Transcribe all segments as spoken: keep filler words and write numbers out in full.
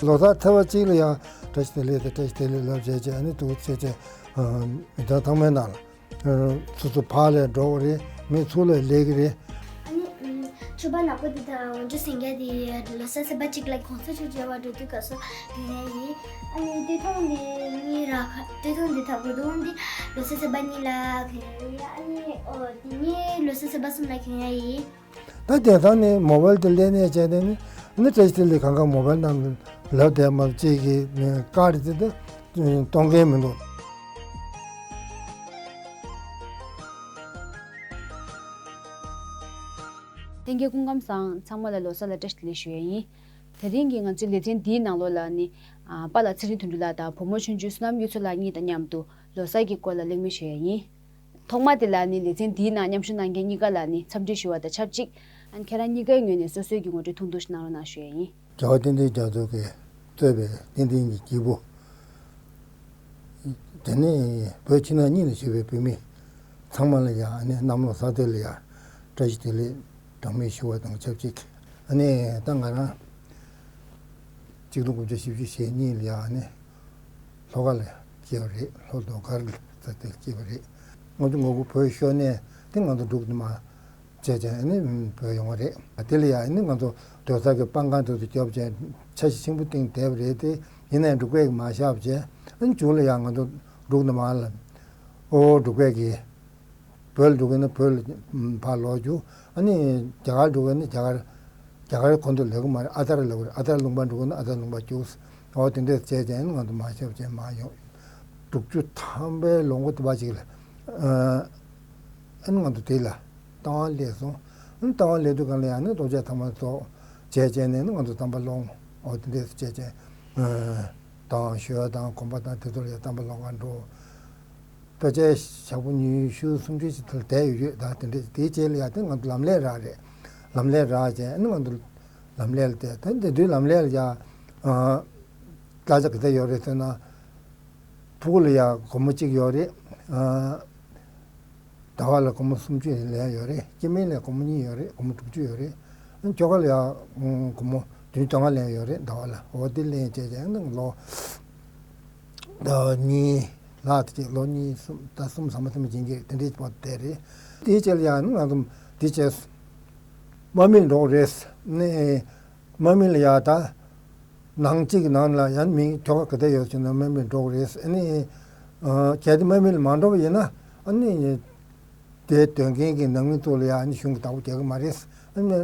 ལོ་གསར་ཚེས་པ་གཅིག་ལ་ཡང་བཀྲ་ཤིས་བདེ་ལེགས་དང་བཀྲ་ཤིས་བདེ་ལེགས་ལབ་བྱས་བྱས། ཨ་ནི་འདུག་བྱས་བྱས། མི་གྲངས་ཚང་མའི་ནང་ལ་སོ་སོ་ཕར་ལ་འགྲོ་གི་རེད། མི་ཚུར་ལ་སླེབས་ཀྱི་རེད། ཨ་ནི་ཕྱུ་པ་ནག་པོ་འདི་དང་འོ་འཇུ་སེང་གེ་འདི་ལོ་གསར་ཚེས་པ་གཅིག་ལ་གོང་ས་མཆོག་མཇལ་བར་འགྲོ་དུས་སྐབས་སུ་གྱོན་ཡས་ཡིན། ཨ་ནི་སྟོད་ཐུང་འདི་གཉིས་རག་ག་སྟོད་ཐུང་འདི་དང་སྒོ་ཐུང་འདི་ལོ་གསར་ཚེས་པ་གཉིས་ལ་གྱོན་ཡས་ཡིན། ཨ་ནི་འོ་འདི་གཉིས་ལོ་གསར་ཚེས་པ་གསུམ་ལ་གྱོན་ཡས་ཡིན། ད་དེང་སང་ནི་མོ་བལ་དེ་ལས་ནས་བྱས་ནས་ནི་ནི་བཀྲ་ཤིས་བདེ་ལེགས་གང་ག་མོ་བལ་ནང་ལབ་བསྡད་མ་གཅིག་གི་ཀར་དེ་དེ་གཏོང་མཁན་མི་འདུག་ལྷན་རྒྱས་སྐུ་ཁམས་བཟང་། ཚང་མ་ལ་ལོ་གསར་ལ་བཀྲ་ཤིས་བདེ་ལེགས་ཞུ་ཡ་ཡིན། དེ་རིང་གི་ང་ཚོའི་ལེ་ཚན་འདིའི་ནང་ལོགས་ལ་ནི་ཨ་པཱ་ལགས་ཚེ་རིང་དོན་གྲུབ་ལགས་དང་བུ་མོ་ཆུང་ཆུང་བསོད་ནམས་གཡུ་མཚོ་ལགས་གཉིས་དང་མཉམ་དུ་ལོ་གསར་གྱི་སྐོར་ལ་གླེང་མོལ་ཞུ་ཡ་ཡིན། ཐོག་མ་དེ་ལ་ནི་ལེ་ཚན་འདིའི་ནང་མཉམ་ཞུགས་གནང་མཁན་གཉིས་ཀ་ལ་ནི་འཚམས་འདྲི་ཞུ་བ་དང་ཆབས་ཅིག་ཨ་ནི་ཁྱེད་རང་གཉིས་ཀའི་ངོས་ནས་སོ་སོའི་གི་ངོ་སྤྲོད་ཐུང་ཐུང་ཞིག་གནང་རོགས་གནང་ཞུ་ཡ་ཡིན། རྒྱལ་བ་དཔལ་ལྡན་རྒྱ་མཚོ་གིས་གཙོས་པའི་དཔལ་ལྡན་གྱི་སྐྱེས་བུ། དེ་ནས་བོད་ཕྱི་ནང་གཉིས་ལ་བཞུགས་པའི་བོད་མི་ཚང་མ་ལ་ཡང་ཨ་ནི་གནམ་ལོ་གསར་ཚེས་ལ་ཡང་བཀྲ་ཤིས་བདེ་ལེགས་གྲངས་མེད་ཞུ་བ་དང་ཆབས་ཅིག་ཨ་ནི་ད་ང་རང་གཅིག་སྟོང་དགུ་བརྒྱ་བཞི་བཅུ་ཞེ་གཉིས་ལ་ཡང་ཨ་ནི་ལྷོ་ཁ་ལ་སྐྱེས་པ་རེད། ལྷོ་ཟློས་གར་ས་དེར་སྐྱེས་པ་རེད། ལྔ་བཅུ་ང་དགུ་བོད་ཤོར་ནས་དེ་ང་ཚོ་འབྲུག་ནས་མར་བྱས་བྱས་ནི་བོད་ཡོང་བ་རེད། དེ་ལ་ཡང་ནི་ང་ཚོ་སྡོད་ས་གི་སྤང་ཁང་དེ་ཚོ་རྒྱབ་བྱས་འཆར་གཞི་ཆེན་པོ་བཏིང་བསྡད་པ་རེད་དེ། ཡིན་ནའི་འབྲུག་པས་མ་བཞག་བྱས། ཨ་ནི་མཇུག་ལ་ཡང་ང་ཚོ་འབྲུག་ནས་མར་ལ་ཨོ་འབྲུག་པས་ཀྱི་བོད་ལ་འགྲོ་གི་ན་བོད་ལ་ཕར་ལོག་རྒྱུ། ཨ་ནི་རྒྱ་གར་འགྲོ་གི་ན་རྒྱ་གར་རྒྱ་གར་ཁོ་ཚོ་ལོག་གི་མ་རེད། ཨ་ཐར་ལོག་གི་རེད། ཨ་ཐར་ལུང་པ་འགྲོ་གི་ན་ཨ་ཐར་ལུང་པ་རྒྱུགས། ཨོ་དེ་འདྲས་བྱས་བྱས་ང་ཚོ་མར་ཞབས་ཅན་མར་ཡོང་། དྲུག་ཅུ་ཐམ་པའི་ལོ་འགོ་དེ་བ་ཅིག་ལ་ཨ་ནི་ང་ཚོ་དེ་ལ་རྟ་དབང་སླེབས་སོང་། ཨ་ནི་རྟ་དབང་སླེབས་དུས་སྒང་ལ་ཡང་ནི་སྟོབས་ཆེ་ཐང་མ་ཚོ་བྱས་བྱས་ནས་ནི་ང་ཚོ་དམ་པ་སློང་། ཨོ་དེ་འདྲས་བྱས་བྱས་དང་ཞོལ་དང་གོམ་པ་དང་དེ་ཚོ་ལ་ཡང་དམ་པ་སློང་ག་འགྲོ། ཕལ་ཆེར་ཞག་པོ་ཉི་ཤུ་སུམ་ཅུ་ཅིག་དེར་བསྡད་ཡོད་ཡོད། ད་དེ་འདྲས་དེའི་རྗེས་ལ་ཡང་དེ་ང་ཚོ་ལམ་ལས་རག་རེད། ལམ་ལས་རག་བྱས་ནི་ང་ཚོ་ལམ་ལས་ལ་བསྡད། ད་དེ་དུས་ལམ་ལས་ལ་ཡང་ཨ་གླ་ཆ་ག་ཚད་ཡོད་རེད་ཟེར་ན། ཕྲུ་གུ་ལ་ཡང་སྒོར་མོ་གཅིག་ཡོད་རེད། ཨ་ཟླ་བ་ལ་སྒོར་མོ་སུམ་ཅུ་ལེན་ཡོད་རེད། སྐྱེ་དམན་ལ་སྒོར་མོ་གཉིས་ཡོད་རེད། སྒོར་མོ་དྲུག་ཅུ་ཡོད་རེད། ཨ་ཁྱོ་ག་ལ་ཡང་སྒོར་མོ་བདུན་ཅུ་དོན་ལྔ་ལེན་ཡོད་རེད་ཟླ་བ་ལ། འོ་དེ་ལེན་བྱས་བྱས་ནི་ལོ་ཟླ་བ་གཉིས་ལྷག་དེ་ཅིག་ལོ་གཉིས་གསུམ་ཟླ་གསུམ་ཟ་མ་ཟ་མ་ཅན་གྱི་དེ་འདྲའི་བར་དུ་བསྡད་རེད། དེའི་རྗེས་ལ་ཡང་ནི་ང་ཚོ་དེ་བྱས་དམག་མི་འགྲོ་རེད་ནི། དམག་མི་ལ་ཡ་ད་ནང་གཅིག་གི་ནང་ལ་ཡང་མི་ཁྱོ་ག་ག་དེ་ཡོད་ཟེར་ན་དམག་མི་འགྲོ་གི་རེད། ཨ་ནི་ཨ་གལ་ཏེ་དམག་མི་ལ་མ་འགྲོ་བ་ཡིན་ན་ཨ་ནི་དེ་སྡོད་མཁན་གྱི་ནང་མི་ཚོ་ལ་ཡ་ཨ་ནི་གཞུང་གི་བདག་པོ་རྒྱག་གི་མ་རེད། ཨ་ནི་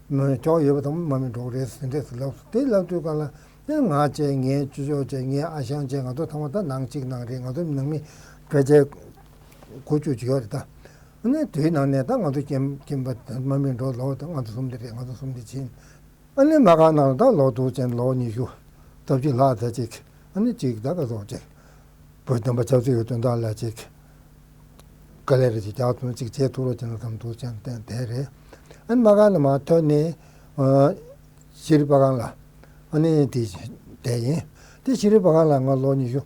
མི་ཁྱོ་ག་ཡོད་པ་དང་དམག་མི་འགྲོ་གི་རེད་ཟེར་འདྲས་སུ་ལབ་སོང་། དེ་ལབ་དུས་སྒང་ལ་ཨ་ནི་ང་བྱས་ངའི་ཅོ་ཅོ་བྱས་ངའི་ཨ་ཞང་བྱས་ང་ཚོ་ཚང་མ་ད་ནང་གཅིག་ནང་རེད། ང་ཚོ་ནང་མི་ཕལ་ཆེར་དགུ་བཅུ་ཅིག་ཡོད་རེད་ད། ཨ་ནི་དེའི་ནང་ནས་ད་ང་ཚོ་རྐྱེན་རྐྱེན་པ་དམག་མི་འགྲོ་ལོག་ད་ང་ཚོ་གསུམ་དེ་རེད། ང་ཚོ་གསུམ་དེ་ཕྱིན། ཨ་ནི་མ་ག་ནང་ལ་ད་ལོག་འདུག་ཅན་ལོ་ཉི་ཤུ་རྩ་བཞི་ལྷག་ཙམ་ཅིག་ཨ་ནི་གཅིག་ད་ག་ཚོད་ཅིག་བོད་བསྟན་པ་ཆབ་སྲིད་ཀྱི་དོན་དག་ལ་ཅིག་དཀའ་ལས་རེ་ཅིག་རྒྱག་ཐུབ་ཅིག་བྱེད་ཐུབ་རོགས་བྱེད་ན་བསམ་འདུག་ཅན་བསྟན་དེ་རེད། ཨ་ནི་མ་ག་ནས་མར་ཐོན་ནས་ཨ་ཤེས་རིག་པ་ཁང་ལ་ཨ་ནི་དེ་བསྡད་ཡིན། དེ་ཤེས་རིག་པ་ཁང་ལ་ང་ལོ་ཉི་ཤུ་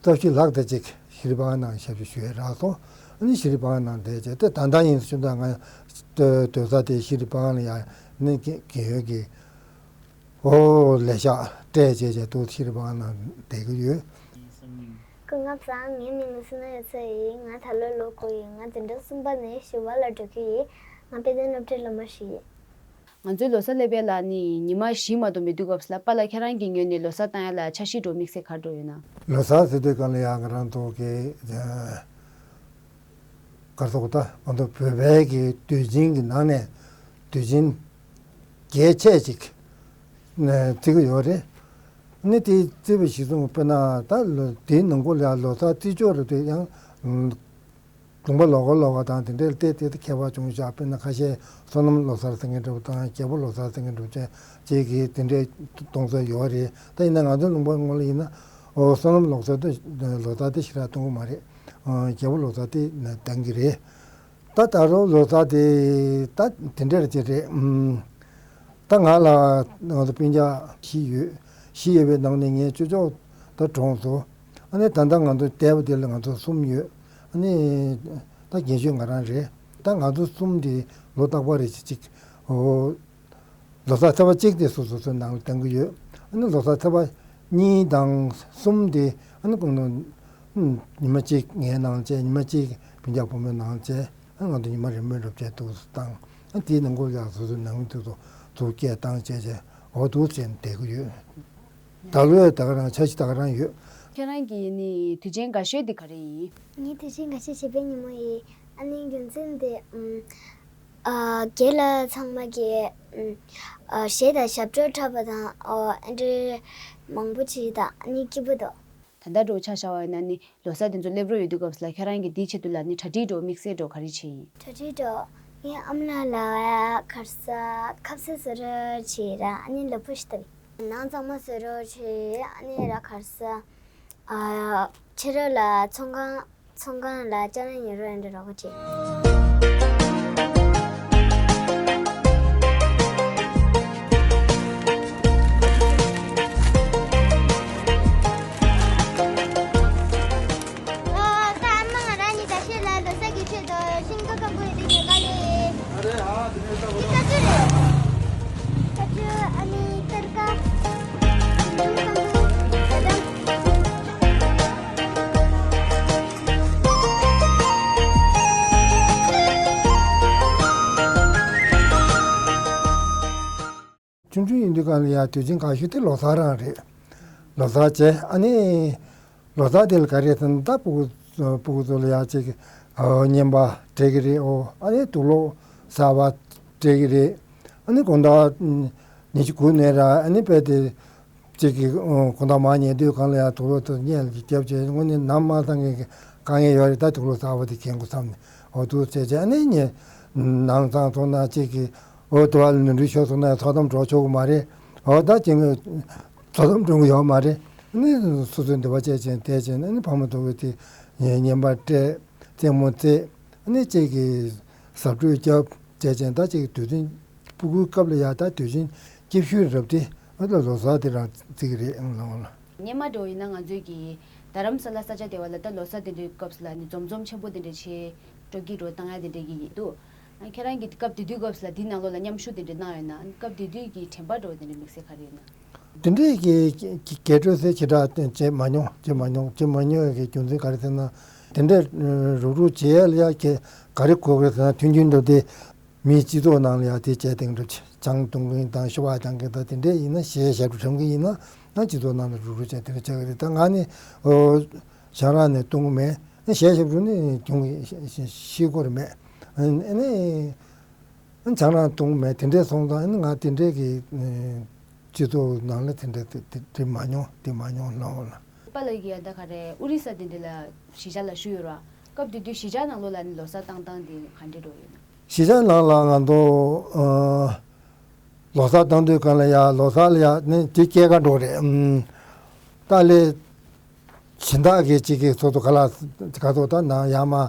རྩ་བཞི་ལྷག་ཙམ་ཅིག་ཤེས་རིག་པ་ཁང་ནང་ཞབས་ཞུ་ཞུ་ཡས་རག་སོང་། ཨ་ནི་ཤེས་རིག་པ་ཁང་ནང་བསྡད་བྱས་དེ་ད་ལྟ་ཡིན་ཟེར་ད་ང་སྡོད་ས་དེ་ཤེས་རིག་པ་ཁང་ལ་ཡང་ནི་རྒན་ཡོལ་གྱི་ཨོ་ལས་ཤག་སྤྲད་བྱས་བྱས་འདུག་ཤེས་རིག་པ་ཁང་ནང་བསྡད་ཀྱི་ཡོད། སྐུ་ཁམས་བཟང་། ངའི་མིང་ལ་བསོད་ནམས་གཡུ་མཚོ་ཡིན། ང་ད་ལོ་ལོ་དགུ་ཡིན། ང་འཛིན་གྲྭ་གསུམ་པ་ནས་བཞི་པ་ལ་འགྲོ་གི་ཡིན། ང་དཔེ་སྟོན་སློབ་གྲྭའི་སློབ་མ་ཞིག་ཡིན། ང་ཚོའི་ལོ་གསར་སླེབས་པའི་ལ་ནི་ཉི་མ་བཞི་མ་གཏོགས་མི་འདུག་སྐབས་སུ་ལ་པཱ་ལགས་ཁྱེད་རང་གི་ངོས་ནས་ལོ་གསར་བཏང་ཡ་ལ་འཆར་གཞི་འགྲོ་དམིགས་བསལ་ག་རེ་འགྲོ་ཡོད་ན། ལོ་གསར་ཟེར་དུས་སྒང་ལ་ཡང་ང་རང་ཚོ་གི་ག་རེ་ཟེར་དགོས་ད་ང་ཚོ་བོད་པའི་གི་དུས་ཆེན་གྱི་ནང་ནས་དུས་ཆེན་གལ་ཆེ་ཅིག་བརྩི་གི་ཡོད་རེད། ནི་དེ་བརྩི་བ་གཞིར་བཟུང་དཔེར་ན་ད་ལོ་དེའི་ནང་ཁུལ་ལ་ལོ་གསར་བརྩི་ཆོག་རེད་དེ་ཡང་། ལུང་པ་ལོགས་ཀ་ལོགས་ཀ་དང་དེ་འདྲའི་ལྟས་དེ་ཁྱད་པར་བྱུང་ཤག་དཔེར་ན་ཁ་ཤས་བསོད་ནམས་ལོ་གསར་ཟེར་མཁན་འདྲ་པོ་དང་རྒྱལ་པོ་ལོ་གསར་ཟེར་མཁན་འདྲ་པོ་བཅས་བཅས་ཀྱིས་དེ་འདྲའི་གཏོང་ས་ཡོད་རེད། ད་ཡིན་ན་ང་ཚོའི་ལུང་པ་ངོས་ལ་ཡིན་ན་ཨོ་བསོད་ནམས་ལོ་གསར་དེ་ལོ་གསར་དེ་ཞེ་དྲག་གཏོང་གི་མ་རེད། རྒྱལ་པོ་ལོ་གསར་དེ་གཏོང་གི་རེད། ད་ད་རུང་ལོ་གསར་དེ་ད་དེ་འདྲ་ཅིག་རེད། ད་ང་ལ་ང་ཚོ་སྤུན་ཀྱག་བཞི་ཡོད། བཞི་ཡོད་པའི་ནང་ནས་ངའི་ཅོ་ཅོ་ད་གྲོངས་སོང་། ཨ་ནི་ད་ལྟ་ང་ཚོ་འདས་པ་དེ་ལ་ང་ཚོ་གསུམ་ཡོད། ཨ་ནི་ད་རྒན་ཤོས་ང་རང་རེད། ད་ང་ཚོ་གསུམ་དེ་ལོ་རྟག་པར་རེ་ཅིག་ཅིག་ཨོ་ལོ་གསར་ཚེས་པ་གཅིག་དེ་སོ་སོ་སོའི་ནང་ལ་གཏོང་གི་ཡོད། ཨ་ནི་ལོ་གསར་ཚེས་པ་གཉིས་དང་གསུམ་དེ་ཨ་ནི་ཀུན་སློང་ཉི་མ་གཅིག་ངའི་ནང་བྱས། ཉི་མ་གཅིག་སྤུན་ཀྱག་བུ་མོའི་ནང་བྱས། ཨ་ང་ཚོ་ཉི་མ་རེ་མོས་རོབ་བྱས་འདུག་སེ་བཏང་། ཨ་དེའི་ནང་ཁུལ་ལ་སོ་སོའི་ནང་མི་དེ་ཚོ་ཚུར་སྐད་བཏང་བྱས་བྱས་འོ་འདུག་སེ་བསྡད་ཀྱི་ཡོད། ད་ལོ་ཡང་ད་ག་རང་འཆར་གཞི་ད་ག་རང་ཡོད། ཁྱེད་རང་གི་ནི་དུས་ཆེན་དགའ་ཤོས་དེ་ག་རེ་ཡིན། ངའི་དུས་ཆེན་དགའ་ཤོས་བྱེད་པའི་ཉིན་མོ་ཡིན། ཨ་ནི་རྒྱུ་མཚན་དེ་ཨམ། ཨ་རྒན་ལགས་ཚང་མ་གིས་ཨམ། ཨ་གཞས་དང་ཞབས་བྲོ་འཁྲབ་པ་དང་ཨོ་ཨ་འདྲའི་མང་པོ་བྱས་དང་ཨ་ནི་སྐྱིད་པོ་འདུག་ད་ལྟ་འགྲོ་ཆ་བཞག་པ་ཡིན་ན་ནི་ལོ་གསར་དེ་ཚོ་སླེབས་རོགས་ཡོད་དུས་སྐབས་སུ་ལ་ཁྱེད་རང་གིས་དེའི་ཆེད་དུ་ལ་ནི་གྲ་སྒྲིག་འགྲོ་དམིགས་བསལ་འགྲོ་ག་རེ་བྱས་ཡིན། གྲ་སྒྲིག་འགྲོ་ངའི་ཨ་མ་ལགས་ལ་གར་ས་ཁ་ཟས་བཟོ་རོགས་བྱས་ར་ཨ་ནི་ལ་ཕུ་ཤི་ཏ་བི། ནང་གཙང་མ་བཟོ་རོགས་བྱས་ཨ་ནི་ར་གར་ས་ཨ་ཕྱི་རོལ་ལ་ཚོང་ཁང་ཚོང་ཁང་ལ་ཅ་ལག་ཉོ་རོགས་ཨ་འདྲ་རོགས་པ་བྱས། ཨ་ཁ་ཨ་མ་ང་རང་གཉིས་ད་ཤོད་ལ་ལོ་གསར་གྱི་ཆེད་དུ་ཤིང་ཏོག་སྐམ་པོ་ཡོད་དུས་ཉོ་ག་ལས། ཨ་རེ་ཧ་དེ་ནས་ལྟ་བུ་ལ། ཀ་ཅུ་རེད། ཀ་ཅུ་ཨ་ནི་སྟར་ཀ། ཤིང་ཏོག་སྐམ་པོ་ཟ་འགྲམ། ཆུང་ཆུང་ཡིན་དུས་སྒང་ལ་ཡ་དུས་ཆེན་དགའ་ཤོས་དེ་ལོ་གསར་རང་རེད། ལོ་གསར་བྱས་ཨ་ནི། ལོ་གསར་དེ་ལ་ག་རེ་ཟེར་ན་ད་སྤུ་གུ་སྤུ་གུ་ཚོ་ལ་ཡ་ཅིག་ཨོ་རྔན་པ་སྤྲད་ཀྱི་རེད། ཨོ་ཨ་ནི་དུག་ལོག་གསར་པ་སྤྲད་ཀྱི་རེད། ཨ་ནི་དགོང་དག་ཉི་ཤུ་དགུ་ནས་ར་ཨ་ནི་དཔེ་དེ་ཅིག་གི་ཨོ་དགོང་དག་མར་ཉལ་དུས་སྒང་ལ་ཡ་དུག་ལོག་དེ་སྔས་ལ་ཅིག་བརྒྱབ་བྱས་དངོས་གནས་ནམ་མ་ཚང་གི་དཀའ་ངལ་ཡོད་རེད། ད་དུག་ལོག་གསར་པ་དེ་གྱོན་དགོས་བསམ་ནས་ཨོ་འདུག་བྱས་བྱས་ཨ་ནི་ངས་ནང་ཚང་ཚོ་ན་ཅིག་གི་ཨོ་དུ་བ་ལ་ནོར་འཁྲུལ་ཤོར་སོང་ན་ཚོགས་གཏམ་འགྲོ་ཆོག་གི་མ་རེད། ཨོ་ད་ཅིག་ཚོགས་གཏམ་འགྲོ་གི་ཡོད་མ་རེད། ཨ་ནི་སོ་སོའི་འདོད་པ་བྱས་བྱས་བསྡད་བྱས་ཨ་ནི་ཕ་མ་དུ་བ་དེ་རྔན་པ་སྤྲད། རྩེད་མོ་རྩེད། ཨ་ནི་ཅིག་གི་གཟབ་སྤྲོས་རྒྱབ་བྱས་བྱས་ད་ཅིག་དུས་ཆེན་སྤུ་གུའི་སྐབས་ལ་ཡ་ད་དུས་ཆེན་སྐྱིད་ཤོས་རབ་དེ་ཨ་ད་ལོ་གསར་དེ་རང་བརྩི་གི་རེད་ཨང་ལོ་ལ། སྔོན་མ་འདྲ་བོ་ཡིན་ན་ང་ཚོའི་གི་རྡ་རམ་ས་ལ་ས་ཆ་དེ་བ་ལ་ད་ལོ་གསར་དེ་འདྲའི་སྐབས་སུ་ལ་ནི་འཛོམས་འཛོམས་ཆེན་པོ་དེ་འདྲ་བྱས་སྤྲོ་སྐྱིད་འགྲོ་བཏང་ཡ་དེ་འདྲ་གི་ཡིན་འདུག་ཨ་ཁྱེད་རང་གི་སྐབས་དེ་དུས་སྐབས་སུ་ལ་དེའི་ནང་ལོགས་ལ་མཉམ་ཞུགས་དེ་འདྲ་གནང་ཡོད་ན་ཨ་སྐབས་དེ་དུས་ཀྱི་དྲན་པ་འདྲ་བོ་དེ་འདྲ་དམིགས་བསལ་ག་རེ་ཡོད་ན། དེ་འདྲའི་གི་གི་གི་སྐད་འཕྲོད་ཟེར་ཅི་འདྲ་བྱེད་མ་མྱོང་བྱེད་མ་མྱོང་བྱེད་མ་མྱོང་བའི་གི་རྒྱུ་མཚན་ག་རེ་ཟེར་ན། དེ་འདྲའི་རུག་རུག་བྱེད་ཡ་ལ་ཡ་གི་ག་རེ་དགོས་གི་ཟེར་ན་མཐུན་རྐྱེན་འདྲ་དེ། མིའི་སྤྱི་ཚོགས་ནང་ལ་ཡང་དེ་བྱས་དེང་འགྲུབ་ཆང་བཏུང་མཁན་དང་ཤོ་བག་བཏང་མཁན་དང་དེ་འདྲས་ཡིན་ན་གཞས་ཞབས་བྲོ་འཁྲབ་མཁན་ཡིན་ན་ཡང་སྤྱི་ཚོགས་ནང་ལ་རུག་རུག་བྱས་དེ་འདྲ་བྱ་གི་རེད། ད་ང་ནི་ཨོ་ཞང་རང་ནས་བཏུང་མེད། གཞས་ཞབས་བྲོ་ནི་གྱོང་གི་ཤེས་སྐོར་མེད། ཨ་ནི་ཆང་རང་བཏུང་མེད། དེ་འདྲས་སོང་ཙང་ཨ་ནི་ང་དེ་འདྲས་ཀྱི་སྤྱི་ཚོགས་ནང་ལ་དེ་འདྲས་དེ་དེ་མ་མྱོང་དེ་མ་མྱོང་ལོ་ལ། པཱ་ལགས་ཀྱིས་ཡང་ད་ག་རེ་ཨོ་རི་ས་དེ་འདྲས་ལ་གཞིས་ཆགས་ལ་བཞུགས་ཡོད་ར། སྐབས་དེ་དུས་གཞིས་ཆགས་ནང་ལོགས་ལ་ནི་ལོ་གསར་བཏང་སྟངས་དེ་ག་འདྲས་འགྲོ་ཡོད་ན། གཞིས་ཆགས་ནང་ལ་ང་ཚོ་ཨ་ལོ་གསར་བཏང་དུས་སྒང་ལ་ཡ་ལོ་གསར་ལ་ཡ་ནི་དེ་སྐྱེལ་ཀ་འགྲོ་རེད། ཨམ་ཏཱ་ལའི་སྦྱིན་བདག་གིས་གཅིག་གིས་སོ་སོ་ག་ལ་ག་ཚོད་ད་ནང་ཡར་མར་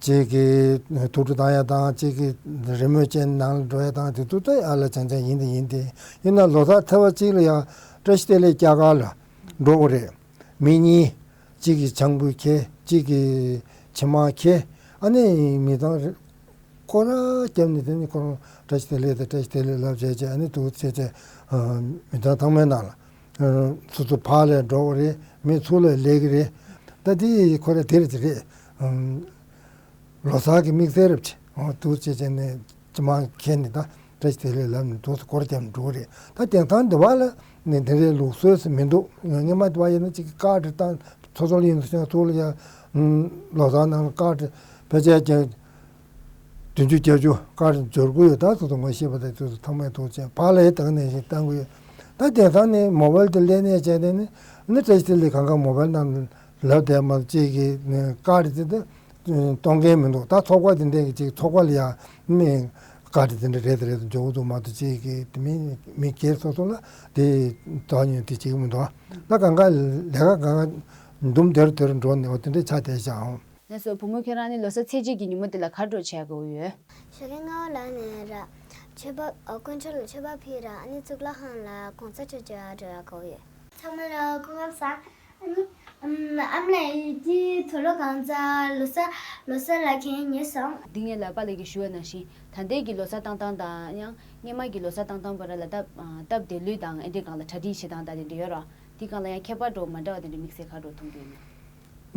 གཅིག་གིས་ཐུགས་སྤྲོ་བཏང་ཡ་དང་གཅིག་གིས་རི་མོ་བྱས་ནང་ལ་འགྲོ་ཡ་དང་དེ་ཚོ་ད་ཨ་ལ་ཅང་ཅང་ཡིན་དེ་ཡིན་དེ་ཡིན་ན་ལོ་གསར་ཚེས་པ་གཅིག་ལ་ཡ་བཀྲ་ཤིས་བདེ་ལེགས་སྐྱེལ་ཀ་ལ་འགྲོ་དགོས་རེད། མི་གཉིས། གཅིག་གིས་ཆང་ཕུད་ཁྱེར། གཅིག་གིས་ཕྱེ་མར་ཁྱེར། ཨ་ནི་མི་ཚང་རེ་སྐོར་ར་བརྒྱབ་ནས་དེ་ནི་ཁོ་རང་བཀྲ་ཤིས་བདེ་ལེགས་དང་བཀྲ་ཤིས་བདེ་ལེགས་ལབ་བྱས་བྱས་ཨ་ནི་འདུག་བྱས་བྱས་མི་ཚང་ཚང་མའི་ནང་ལ་སོ་སོ་ཕར་ལ་འགྲོ་གི་རེད། མི་ཚུར་ལ་སླེབས་ཀྱི་རེད། ད་དེ་ཁོ་ར་དེ་རེད་དེ་རེད། ལོ་གསར་གྱི་དམིགས་བསལ་རབ་ཆེ། འོ་འདུག་བྱས་བྱས་ནས་ཅི་མ་མཁྱེན་ནས་ད་བཀྲ་ཤིས་བདེ་ལེགས་ལབ་ནས་འདུག་སེ་སྐོར་རྒྱབ་ནས་འགྲོ་གི་རེད། ད་དེང་སང་འདི་བ་ལ་ནས་དེ་འདྲའི་ལུགས་སྲོལ་ཟེར་མི་འདུག་སྔོན་མ་འདི་བ་ཡིན་ན་ཅིག་ཀར་ཌི་བཏང་ཚོ་ཚོ་ལ་ཡིན་ན་ཚོ་ལ་ཡ་ལོ་གསར་ནང་ལ་ཀར་ཌི་ཕལ་ཆེར་ཀྱང་བདུན་ཅུ་བརྒྱད་ཅུ་ཀར་ཌི་འབྱོར་གི་ཡོད། ད་སོ་སོ་ངོ་ཤེས་པ་དང་སོ་སོ་ཚང་མས་ཐུགས་ཆེན་ཕར་ལ་ཡ་དང་ནས་ཞིག་བཏང་གི་ཡོད། ད་དེང་སང་ནས་མོ་བལ་དེ་ལས་གནས་བྱས་ནས་ནི་ནི་བཀྲ་ཤིས་བདེ་ལེགས་གང་ག་མོ་བལ་ནང་ལ། ལབ་བསྡད་མ་གཅིག་གིས་ཀར་ཌི་དེ་འདྲ་གཏོང་མཁན་མི་འདུག་ད་ཚོགས་པ་དེ་འདྲས་ཀྱི་གཅིག་ཚོགས་པ་ལ་ཡང་མི་ཀར་ཌི་དེ་འདྲ་རེད་དེ་རེད་དུ་འཇོག་གི་འདུག་མ་གཏོགས་གཅིག་གིས་དེ་མི་མི་སྒེར་སོ་སོ་ལ་དེ་དོ་སྣང་དེ་བྱེད་ཀྱི་མི་འདུག་ད་གང་ག་ལས་ཀ་གང་ག་འདུམ་དེར་དེར་འགྲོ་ནས་འོ་དེ་འདྲས་ཆགས་བསྡད་ཤག་ཨང་། ལགས་སོ། བུ་མོ་ཁྱེད་རང་ནི་ལོ་གསར་ཚེས་གཅིག་གི་ཉིན་མོ་དེ་ལ་ག་རེ་འདྲ་བྱེད་དགོས་ཡོད། ཞོགས་ཀས་སྔ་པོ་ལངས་ནས་ར་མཆོད་པ་ཨ་དཀོན་མཆོག་ལ་མཆོད་པ་ཕུལ་ར་ཨ་ནི་གཙུག་ལག་ཁང་ལ་གུང་ཚིགས་ཆོས་རྒྱག་འགྲོ་ཡག་དགོས་ཡོད། ཚང་མ་ལ་སྐུ་ཁམས་བཟང་། ཨ་ནི་ ཨམ་ཨམ་ལགས་ཀྱིས་དུག་ལོག་གང་ཚ་ལོ་གསར་ལོ་གསར་ལ་ཁྱེད་ཉེ་སོང་། འདི་ངས་ལ་པ་ལགས་ཀྱིས་ཞུ་བ་ནང་བཞིན་ད་ལྟའི་གི་ལོ་གསར་བཏང་སྟངས་དང་ཡང་སྔོན་མ་གི་ལོ་གསར་བཏང་སྟངས་བར་ལ་སྟབས་སྟབས་བདེ་ལུགས་དང་ཨེ་འདྲའི་སྒང་ལ་གྲ་སྒྲིག་བྱེད་སྟངས་དང་དེ་འདྲ་ཡོད་ར། འདི་སྒང་ལ་ཡང་ཁྱད་པར་འགྲོ་མ་འདྲ་བ་དེ་འདྲ་དམིགས་བསལ་ག་འགྲོ་མཐོང་གི་ཡོད་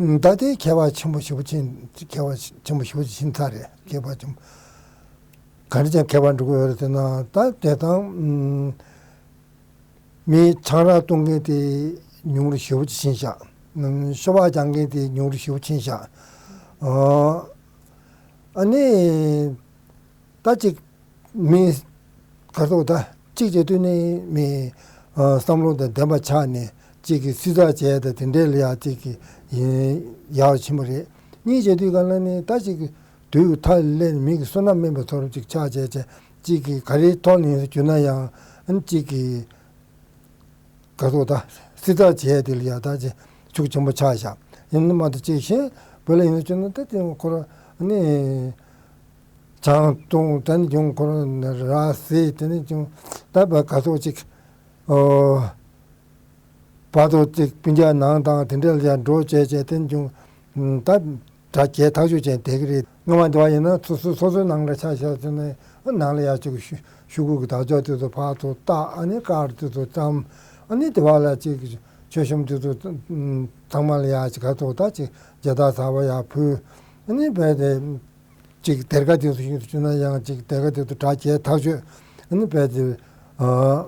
ན། ད་ལྟའི་ཁྱད་པར་ཆེན་པོ་ཞེ་པོ་ཕྱིན། ཁྱད་པར་ཆེན་པོ་ཞེ་པོ་ཕྱིན་ཚར་རེད། ཁྱད་པར་ཆེན་པོ་ག་འདྲ་ཅན་ཁྱད་པར་འགྲོ་གི་ཡོད་རེད་ཟེར་ན། ད་དེ་དང་མི་ཆང་རག་བཏུང་མཁན་དེ་ཉུང་རུ་ཞེ་པོ་ཅིག་ཕྱིན་ཤག་ཤོ་སྦག་རྒྱག་མཁན་དེ་ཉུང་རུ་ཞེ་པོ་ཕྱིན་ཤག་ཨ་ནི་ད་ཅིག་མི་ག་ཚོད་ད་གཅིག་བྱེད་དུས་ནི་མི་བསམ་བློ་དང་ལྡན་པ་ཆགས་ནས་གཅིག་གིས་སྲིད་ཚགས་བྱས་དང་དེ་འདྲས་ལ་ཡ་གཅིག་གིས་ཡིན་ཡག་ཕྱིན་པ་རེད། གཉིས་བྱེད་དུས་ག་ལ་ནི་ད་ཅིག་དུས་ཀྱི་མཐའ་ལས་མི་གི་བསོད་ནམས་དམན་པའི་ཚོར་བ་ཅིག་ཆགས་བྱས་བྱས་གཅིག་གིས་ག་རེའི་ཐོག་ནས་ཡིན་ཟེར་གྱུར་ན་ཡང་ཨ་ནི་གཅིག་གིས་ག་ཚོད་ད་སྲིད་ཚགས་བྱས་དེ་ལ་ཡ་ད་ཅིག་ཤུགས་ཆེན་པོ་ཆགས་བཞག་ཡིན་ནི་མ་གཏོགས་ཅིག་གཞན་བོད་ལ་ཡིན་ཟེར་གྱུར་ན་ད་དེ་ཁོ་ར་ཨ་ནི། ཆང་བཏུང་། དེ་ནས་ཀྱང་ཁོ་རང་ར་བཟི། དེ་ནས་ཀྱང་ད་བར་ག་ཚོད་ཅིག་ཨོ། བར་དུ་ཅིག་སྤུན་ཀྱག་ནང་དང་དེ་འདྲ་ལ་ཡང་འགྲོ་བྱས་བྱས། དེ་ནས་ཀྱང་ད་དྲ་རྒྱའི་ཐག་གཅོད་བྱས་བསྡད་ཀྱི་རེད། སྔོན་མ་འདི་བ་ཡིན་ན་སོ་སོ་སོ་སོའི་ནང་ལ་ཆ་བཞག་ཚེ་ནས་ནང་ལ་ཡང་ཅིག་ཤུ་ཤུ་གུ་གི་དར་ལྕོག་དེ་ཚོ་ཕར་ཚུར་བཏགས། ཨ་ནི་དཀར་དེ་ཚོ་བཀྲམ། ཨ་ནི་དེ་བ་ལ་ཅིག་མཆོད་གཤོམ་དེ་ཚོ་ཚང་མ་ལ་ཡང་ཅིག་ག་ཚོད་ད་ཅིག་མཇལ་དར་གསར་པ་ཡང་ཕུལ། ཨ་ནི་བས་དེ། ཅིག་སྡེར་ཁ་དེ་ཚོ་ཞིག་ཏུ་བྱུང་ན་ཡང་ཅིག་སྡེར་ཁ་དེ་ཚོ་དྲ་རྒྱའི་ཐག་གཅོད། ཨ་ནི་བས་དེ་ཨ་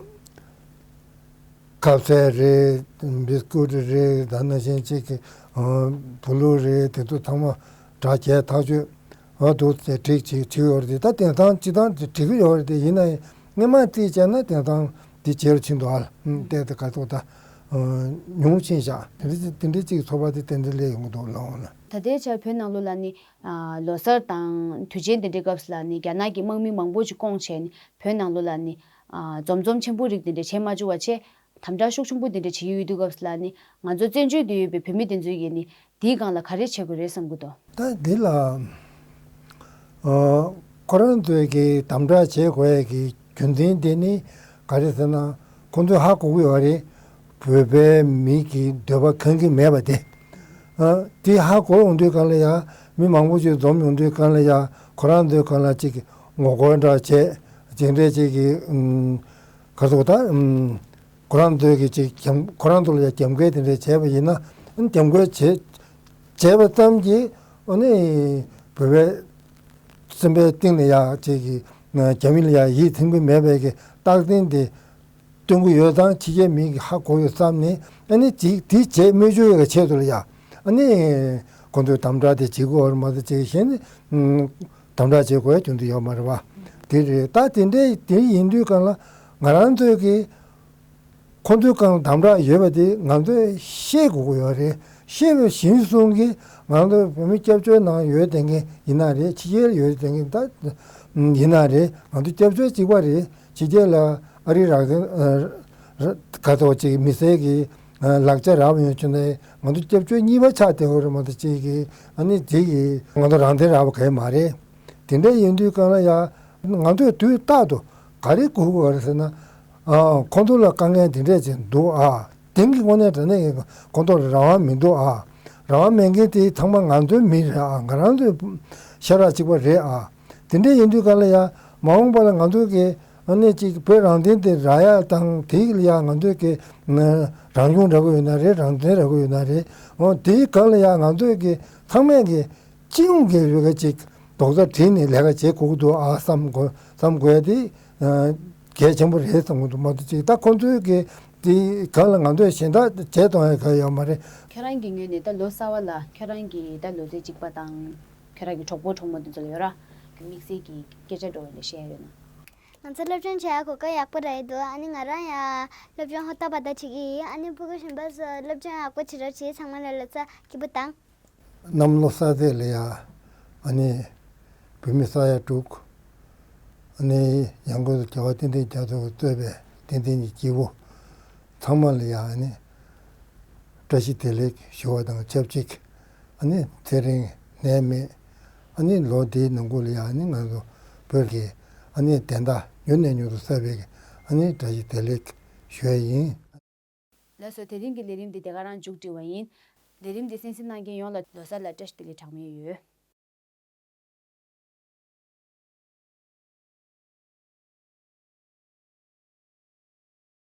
ཁ་ཟས་རེད། བིས་ཀུད་རེད། ད་ནང་བཞིན་ཅིག་གི་ཨ་བུ་ལུག་རེད། དེ་ཚོ་ཚང་མ་དྲ་རྒྱའི་ཐག་གཅོད། ཨ་འདུག་ཟེར་སྒྲིག་ཅིག་བྱེད་ཀྱི་ཡོད་རེད། ད་དེང་སང་སྤྱི་བཏང་དེ་སྒྲིག་གི་ཡོད་རེད། དེ་ཡིན་ན་ཡང་སྔོན་མ་རྩིས་བྱས་ན་དེང་སང་དེ་ཇེ་རུ་ཕྱིན་འདུག་ཨ། ཨ་བལྟས་ཏེ་ག་ཚོད་ད་ཨ་ཉུང་ཕྱིན་བཞག་དེ་འདྲ་དེ་འདྲ་ཅིག་ཚོར་བ་དེ་ཏན་ཏན་སླེབས་ཡོང་གི་འདུག་ལགས་འོང་ན། ད་ལྟའི་ཆར་བོད་ནང་ལོགས་ལ་ནི། ཨ་ལོ་གསར་དང་དུས་ཆེན་དེ་འདྲའི་སྐབས་སུ་ལ་ནི་རྒྱ་ནག་གི་དམག་མི་མང་པོ་ཅིག་བསྐོངས་བྱས་ནས་བོད་ནང་ལོགས་ལ་ནི་ཨ་འཛོམས་འཛོམས་ཆེན་པོ་རིགས་དེ་འདྲ་བྱེད་མ་བཅུག་པ་བྱས། དམ་དྲག་ཤུགས་ཆེན་པོ་དེ་འདྲ་བྱེད་ཀྱི་ཡོད་དུས་སྐབས་སུ་ལ་ནི་ང་ཚོ་བཙན་བྱོལ་དུ་ཡོད་པའི་བོད་མི་དེ་ཚོ་ཡིས་ནི་དེའི་སྒང་ལ་ག་རེ་བྱེད་དགོས་རེད་བསམ་གྱི་འདུག་ད་འདི་ལ་ཨ་ཁོ་རང་ཚོས་ཀྱི་དམ་དྲག་བྱེད་དགོས་ཡ་གི་རྒྱུ་མཚན་དེ་ནི་ག་རེ་ཟེར་ན། ཁོང་ཚོས་ཧ་གོ་གི་ཡོད་རེད། བོད་པའི་མི་གི་འདོད་པ་ཁེངས་ཀྱི་མེད་པ་དེ། ཨ་དེ་ཧ་གོ་ཡོང་དུས་སྒང་ལ་ཡ་མི་མང་པོ་ཞིག་འཛོམས་ཡོང་དུས་སྒང་ལ་ཡ་ཁོ་རང་ཚོའི་སྒང་ལ་ཅིག་ངོ་རྒོལ་འདྲ་བྱས། ཅིག་འདྲ་ཅིག་གི་ཨུམ་ག་ཚོད་ད་ཨུམ་ཁོ་རང་ཚོའི་གི་ཅིག་རྒྱབ་ཁོ་རང་ཚོ་ལ་ཡ་རྒྱབ་འགལ་དེ་འདྲ་བྱས་པ་ཡིན་ན། ཨ་རྒྱབ་འགལ་བྱས་བྱས་པ་ཙམ་གྱིས་ཨ་ནི་བོད་པའི་སེམས་པའི་གཏིང་ལ་ཡ་ཅིག་གི་རྒྱ་མི་ལ་ཡ་ཡིད་ཚིམ་གྱི་མེད་པའི་གི་རྟགས་མཚན་དེ་སྟོན་གྱི་ཡོད་ཙང་ཕྱི་རྒྱལ་མི་གིས་ཧ་གོ་ཡོད་བསམ་ནས། ཨ་ནི་ཅིག་དེ་བྱེད་མི་བཅུག་ཡོད་ཀྱི་ཆེད་དུ་ལ་ཡ། ཨ་ནི་ཁོང་ཚོས་དམ་དྲག་དེ་བྱེད་དགོས་པ་རེད་མ་གཏོགས་ཅིག་གཞན་ནི་དམ་དྲག་བྱེད་དགོས་ཡ་རྒྱུ་མཚན་ཡོད་མ་རེད་པ། དེ་རེད། ད་དེ་འདྲའི་དེ་ཡིན་དུས་སྒང་ལ་ང་རང་ཚོས་ཀྱི་ཁོང་ཚོའི་སྒང་དམ་དྲག་ཡོད་པ་དེ་ང་ཚོས་ཤེས་དགོས་ཀྱི་ཡོད་རེད། ཤེས་པ་གཞིར་བཟུང་གིས་ང་ཚོ་བོད་མི་སྐྱབས་བཅོལ་ནང་ཡོད་བསྡད་མཁན་ཡིན་ན་རེད། ཕྱི་རྒྱལ་ཡོད་བསྡད་མཁན་ད་ཡིན་ན་རེད། ང་ཚོ་སྐྱབས་བཅོལ་གཅིག་པ་རེད། ཕྱི་རྒྱལ་ལ་ཨ་རི་རག་ཨ་ར་ག་ཚོད་ཅིག་མི་སེར་གྱི་ཨ་ལག་ཆ་རག་པ་ཡོང་བྱུང་ན་ང་ཚོ་སྐྱབས་བཅོལ་གཉིས་པ་ཆགས་བསྡད་ཡོད་རེད་མ་གཏོགས་ཅིག་གི་ཨ་ནི་དེ་གི་ང་ཚོ་རང་བཙན་རག་པ་གང་ཡང་མ་རེད། དེ་འདྲ་ཡིན་དུས་སྒང་ལ་ཡ་ང་ཚོས་དུས་རྟག་ཏུ་ག་རེ་དགོས་ཀྱི་ཡོད་རེད་ཟེར་ན། ཨ་ཁོང་ཚོ་ལ་དཀའ་ངལ་དེ་འདྲས་ཅིག་འདུག་ཨ། དེང་གི་དངོས་གནས་དྲང་གནས་ཀྱི་ཁོང་ཚོ་ལ་རང་དབང་མི་འདུག་ཨ། རང་དབང་མེད་མཁན་དེ་ཚང་མ་ང་ཚོའི་མི་རེད་ཨ། ང་རང་ཚོའི་ཤ་ཁྲག་གཅིག་པ་རེད་ཨ། དེ་འདྲས་ཡིན་དུས་སྒང་ལ་ཡ་མ་འོངས་པ་ལ་ང་ཚོ་གི་ཨ་ནི་ཅིག་བོད་རང་བཙན་དེ་རག་ཡ་དང་དེ་ལ་ཡ་ང་ཚོ་གི་རང་སྐྱོང་རག་གི་ཡོད་ན་རེད། རང་བཙན་རག་གི་ཡོད་ན་རེད། འོ་དེའི་སྒང་ལ་ཡ་ང་ཚོ་གི་ཚང་མས་གི་སྤྱི་ཡོངས་ཀྱི་རུ་ཁག་ཅིག་རྡོག་རྩ་བསྒྲིལ་ནས་ལས་ཀ་བྱེད་དགོས་ཀྱི་འདུག་ཨ་བསམ་དགོས་བསམ་དགོས་ཡ་དེ་ཨ་གལ་ཆེན་པོ་རེད་བསམ་གྱི་འདུག་མ་གཏོགས་ཅིག་ད་ཁོང་ཚོའི་གི་དེ་སྒང་ལ་ང་ཚོས་གཞན་དག་བྱེད་གཏོང་ཡ་གང་ཡོད་མ་རེད། ཁྱེད་རང་གི་ངོས་ནས་ད་ལོ་གསར་བ་ལ་ཁྱེད་རང་གི་ད་ལོ་ཚད་གཅིག་པ་དང་ཁྱེད་རང་གི་གྲོགས་པོ་གྲོགས་མོ་དེ་ཚོ་ལ་ཡོད་ར་དམིགས་བསལ་གྱི་སྐད་ཆ་འདྲ་བོ་ལ་བཤད་ཡ་ཡོད་ན། ང་ཚོ་སློབ་སྦྱོང་བྱེད་ཡ་གོ་སྐབས་ཡག་པོ་རག་གི་འདུག་ཨ་ནི་ང་རང་ཡང་སློབ་སྦྱོང་ཧུར་ཐག་པ་ད་བྱེད་ཀྱི་ཡིན། ཨ་ནི་ཕྲུ་གུ་གཞན་པ་ཚོ་སློབ་སྦྱོང་ཡག་པོ་བྱེད་རོགས་བྱེད། ཚང་མ་ལ་ལོ་གསར་སྐྱིད་པོ་དང་། གནམ་ལོ་གསར་ཚེས་ལ་ཡ་ཨ་ནི་བོད་མི་ས་ཡ་དྲུག་ཨ་ནི་ཡང་སྒོས་སུ་རྒྱལ་བ་བསྟན་འཛིན་རྒྱ་མཚོ་གིས་གཙོས་པའི་བསྟན་འཛིན་གྱི་སྐྱེས་བུ་ཚང་མ་ལ་ཡ་ཨ་ནི་བཀྲ་ཤིས་བདེ་ལེགས་ཞུ་བ་དང་ཆབས་ཅིག་ཨ་ནི་ཚེ་རིང་ནད་མེད། ཨ་ནི་ལོ་འདིའི་ནང་ཁུལ་ལ་ཡ་ཨ་ནི་ང་ཚོ་བོད་ཀྱི་ཨ་ནི་བདེན་མཐའ་མྱུར་ནས་མྱུར་དུ་གསལ་བའི་ཨ་ནི་བཀྲ་ཤིས་བདེ་ལེགས་ཞུ་ཡ་ཡིན། ལགས་སོ། དེ་རིང་གི་ལས་རིམ་འདི་དེ་ག་རང་མཇུག་སྒྲིལ་བ་ཡིན། ལས་རིམ་འདི་གསན་གཟིགས་གནང་མཁན་ཡོངས་ལ་ལོ་གསར་ལ་བཀྲ་ཤིས་བདེ་ལེགས་གྲངས་མེད་ཡོད།